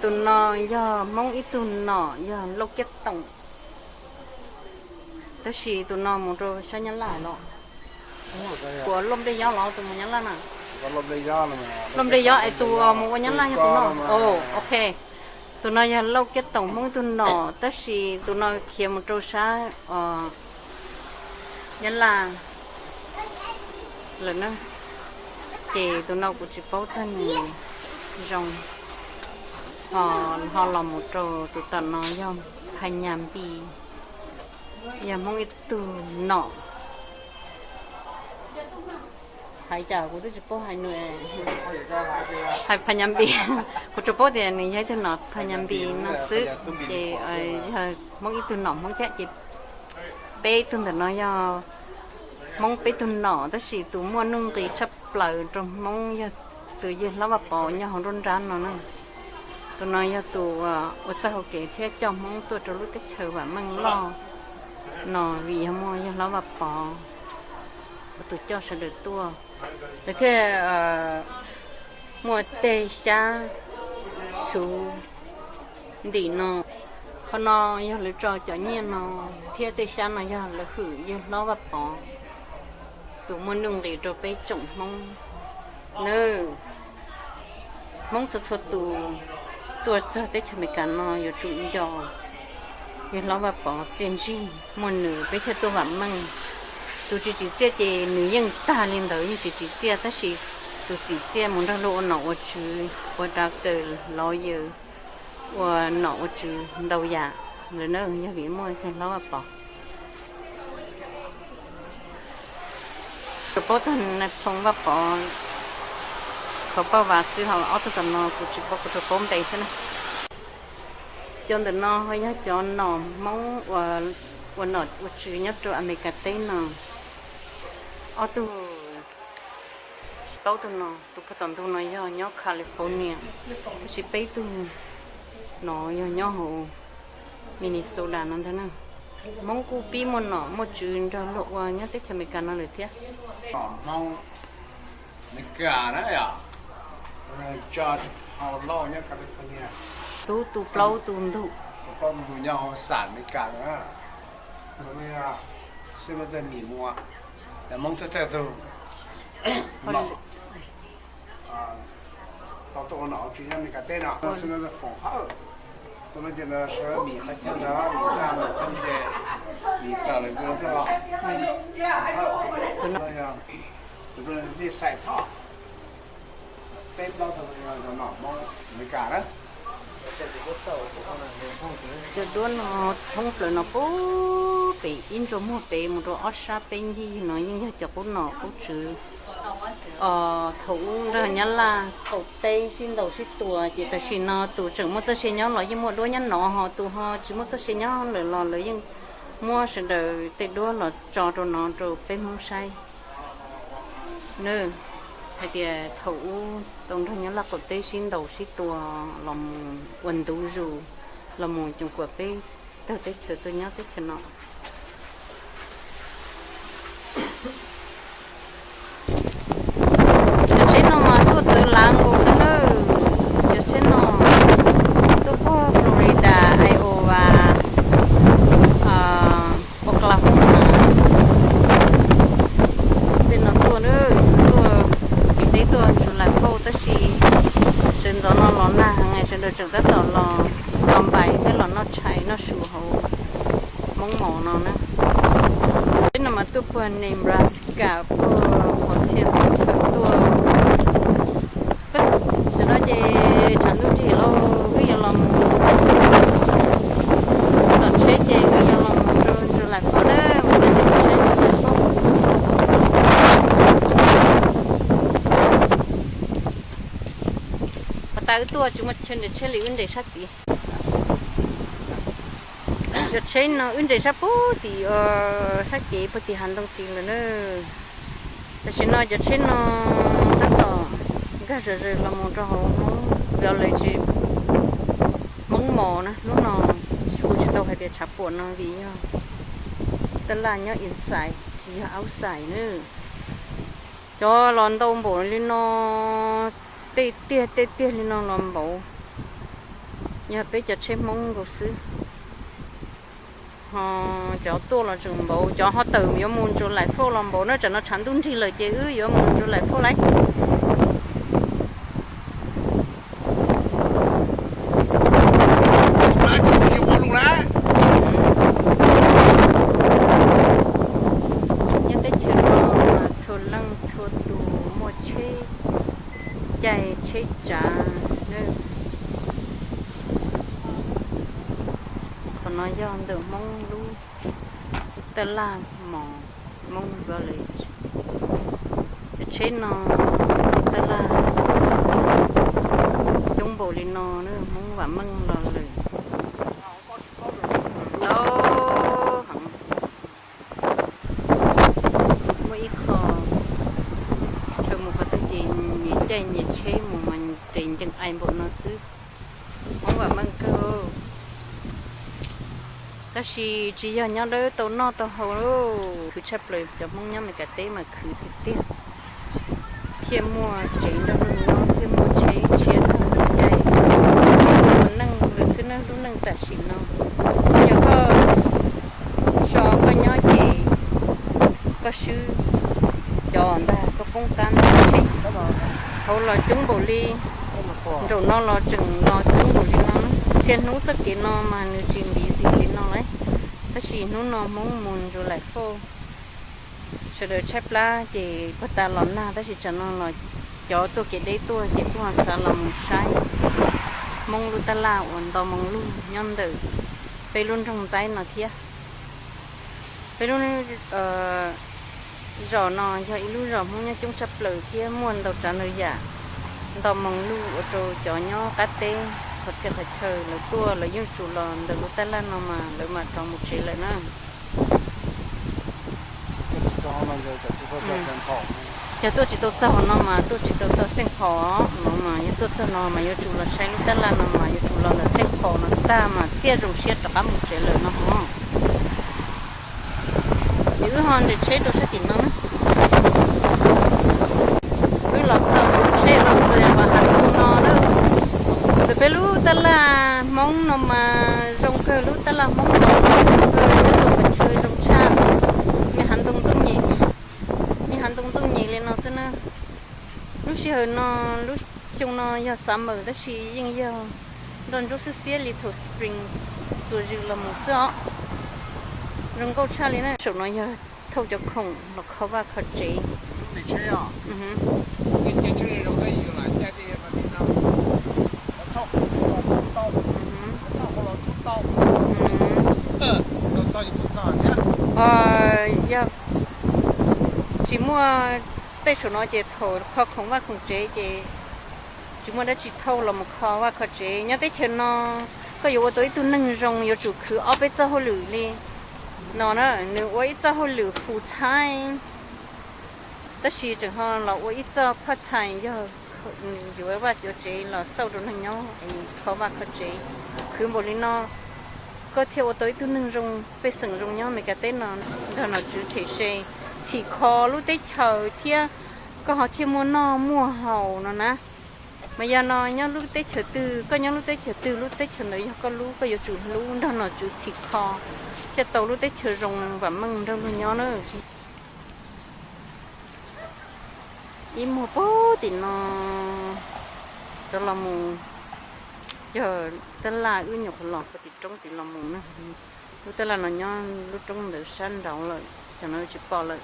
Tus no yog Hmoob ib tug nom yog Lauj Kiab Toom, tab sis tus no mus rau sab Nyab Laj los. Kuv Lauj Nplej Yob los tus mus Nyab Laj na. Lauj Nplej Yob es tus mus ua Nyab Laj yog tus no. Ok, tus no yog Lauj Kiab Toom Hmoob ib tug nom tab sis tus no khiav mus rau sab Nyab Laj lawm na. Ces tus no kuv tsis paub txog nws zoo, ho los mus rau tus tom no yog Pha Nyas Npis, yog Hmoob ib tug nom. Hais cas kuv twb tsis paub hais nws. Hais Pha Nyas Npis, kuv tsuas paub tias nws yog ib tug nom Pha Nyas Npis no xwb. Ces yog Hmoob ib tug nom Hmoob thiab ces peb tug ntawm no yog Hmoob peb tug nom, tab sis tus muaj nuj nqis tshaj plaws rau Hmoob yog tus yawg hlob Vaj Pov nyob hauv nruab nrab no na. Tus no yog tus ua txoj hau kev thiab coj Hmoob tuaj rau lub teb chaws vam meej loj no vim yog muaj yawg hlob Vaj Pov ua tus coj sawv daws tuaj. Lawv thiaj muaj tej xyab txhuv ntim no. Qhov no yog lawv tso cov nyiaj no thiab tej xyab no yog lawv hwm yawg hlob Vaj Pov tus muaj nuj nqis rau peb tsoom Hmoob nawb. Hmoob txhua txhua tus tuaj txog teb chaws Amelikas no yuav tsum nco yawg hlob Vaj Pov txiaj ntsig, muaj nws peb thiaj tuaj vam meej. Tus tsis tsim txiaj ces nws yeej tag li ntawd, yeej tsis tsim txiaj, tab sis tus tsim txiaj mus nrog luag ua nom ua tswv, ua doctor, lawyer, ua nom ua tswv ntau yam lawm na, yog vim muaj yawg hlob Vaj Pov. Tsuas paub txog Nais Phoo Vaj Pov qhov pauj vas xwb, ho ob tug tom no kuv tsis paub, kuv tsuas paub npe xwb na. Cov ntawm no ho yog cov nom Hmoob uas ua nom ua tswv nyob rau Amelikas teb no. Ob tug plaub tug no, tus puag tom ntug no yog nyob California, tab sis peb tug no yog nyob hauv Minnesota no ntag na. Hmoob kuj pib muaj nom muaj tswv nrog luag ua nyob teb chaws Amelikas no lawm thiab. Nom Hmoob Amelikas na yom, tso hau lauj nyob California. Tub tus plaub tus ntug, tus plaub tus ntug nyob hauv xam Amelikas na. Xib Mab Tej Mis Muas, Hmoob thawj thawj tug nom tau tuaj ua nom ua tswv nyob Amelikas teb no. Xib Mab Foom Hawj, tus no ces sawv Mis qhov chaw ntawd, Mis Naj Mis Theeb ces Mis tawm lawm tus no thiaj los. Tus no yog Lis Xais Thoj. Peb plaub tug no yog nom Hmoob Amelikas na. Cov duab no thoob plaws no puag pem ib ntsua muag pem mus rau ob sab peb ncig no yeej yog cov qub nom qub tswv thaum ub nrog Nyab Laj qaum teb sib ntaus sib tua, ces tam sim no tus tseem muaj txoj sia nyob los yeej muaj duab nyob no, ho tus ho tsis muaj txoj sia nyob lawm los lawv yeej muab sawv daws tej duab los tso rau no rau peb Hmoob saib. Nws hais tias thaum ub tau nrog Nyab Laj qaum teb sib ntaus sib tua los mus ua ntu zus, los mus coom kuam peb tawg teb chaws tuaj nyob teb chaws no. Cov tsheb no mas tuaj txawv lav nkaus xwb nawb. Cov tsheb no tuaj puag Florida, Iowa, Oklahoma, tej no tuaj, tuaj tim teb tuaj July Fourth, tab sis sawv ntxov no los nag heev, sawv daws tseem tab tom los standby thiab los noj tshais noj su hauv Hmoob Mos no na. Tsheb no mas tuaj puag Nebraska, puag qhov txhia qhov chaw tuaj. Tam no ces tshav ntuj nrig lawm, wb yuav los mus tom tsheb ces wb yuav los mus rau July Fourth na, mus tom tsheb July Fourth. Puag ta wb tuaj tsis muaj chaw nres tsheb li, wb nres sab tid. Cov tsheb no wb nres sab puag tim sab cev puag tim hav ntoo tid lawm na. Tam sim no cov tsheb no tab tom nkag zom zaws los mus rau hauv Hmoob Village, Hmoob Mos na. Hnub no kuv tsis tau hais tias tshav puam no vim yog taj laj nyob inside tsis yog outside na. Cov los ntau npaum li no, tej tiag tej tiag li no los npaum. Yog peb cov tsheb Hmoob nkaus xwb. Ho cov tuaj los tseem npaum, cov ho tawm yuav mus Ntsuag Laim Fauj los npaum na, tsam no tshav ntuj nrig lawm ces wb yuav mus Ntsuag Laim Fauj lauj. Nyob teb chaws no txhua leej txhua tus muaj tsheb caij tsheb tsav. Qhov no yog ntawm Hmoob lub taj laj mos, Hmoob Village. Cov tsheb no, cov taj laj coob npaum li no, Hmoob vam meej los lawm. Ntau heev. Muaj ib qho chaw mus qhov twg ces nyias caij nyias tsheb mus mas nres ncees ais npaum no xwb. Hmoob vam meej kawg. Tab sis tsis yog nyob dawb tau noj tau haus lauj, khwv tshaj plaws. Cov Hmoob nyob Meskas teb mas khwv tiag tiag, thiaj muaj tsev nrog luag nyob, thiaj muaj tsheb tshiab tag nrho caij, tsis muaj neej lawm xwb na. Lub neej tam sim no, yog koj so koj nyob ces koj swb cov ntag, koj poob qab ntag. Tsheb hauv los coob npaum li, nraum no los tseem los coob npaum li no. Txhia hnub txoj kev no mas nws tsis busy li no lauj, tab sis hnub no Hmoob mus Ntsuag Laim Fauj, sawv daws tshaib plab ces puag ta los nag, tab sis tsam no los cov tuaj kev deb tuaj ces kuj ho xav los mus saib Hmoob lub taj laj uas nto moo lug nyob ntawm peb lub nroog Ntxaib no thiab. Peb lub zos no yog ib lub zos Hmoob nyob coob tshaj plaws thiab muaj ntau tsav ntau yam nto moo lug ua rau cov nyob qab teb qhov txhia qhov chaw lawv tuaj lawv yeej tsum los ntawm lub taj laj no mas lawv mam rov mus tsev lawm na. Yog tuaj tsis tau txog hauv no mas tuaj tsis tau txog Xeej Phos no mas, yog tuaj txog no mas yuav tsum los saib lub taj laj no mas yuav tsum los ntawm Xeej Phos no tag mas thiaj zoo siab rov qab mus tsev lawm no ho. Ces wb ho nres tsheb rau sab tim no na. Wb los txog lub tsheb los mus rau yav pas hav no na. Ntawm peb lub taj laj Hmoob no mas zoo kawg, lub taj laj Hmoob no zoo kawg, nyob rau qhov chaw zoo tshaj. Me hav ntoo ntxooj nyem, me hav ntoo ntxooj nyem li no xwb na. Lub sij hawm no, lub xyoo no yog summer tab sis yeej yog nroj ntsuab xiab xiab li thaum spring txuas zws los mus xwb os. Zoo nkauj tshaj li na. Saum no yog thauj cov khoom los kho vaj kho tsev. Yog tsis muaj tej saum no ces thaum kho khoom vaj khoom tsev ces tsis muaj dab tsi thauj los mus kho vaj kho tsev. Nyob teb chaws no koj yuav ua tau ib tug neeg zoo yuav tsum khwv ob peb txoj hauj lwm li no na. Nws ua ib txoj hauj lwm full time, tab sis tseem ho los ua ib txoj part time, yog yuav vaj yuav tsev los xauj rau neeg nyob es kho vaj kho tsev. Khwv npaum li no koj thiaj ua tau ib tug neeg zoo, pej xeem zoo nyob Meskas teb no, nrog nom tswv them se, txhim kho lub teb chaws thiab koj ho thiaj muaj noj muaj haus no na. Mas yog no nyob lub teb chaws twg, koj nyob lub teb chaws twg, lub teb chaws ntawd yog koj lub, koj yuav tsum hlub, nrog nom tswv txhim kho thiaj tau lub teb chaws zoo vam meej nrog luag nyob na. Ib muag puag tim no rov los mus, yog taj laj wb nyuam qhuav los puag tim roob tim los mus na. Lub taj laj no nyob lub roob ntawd sab nraud lawm, cov no tsis pom lawm.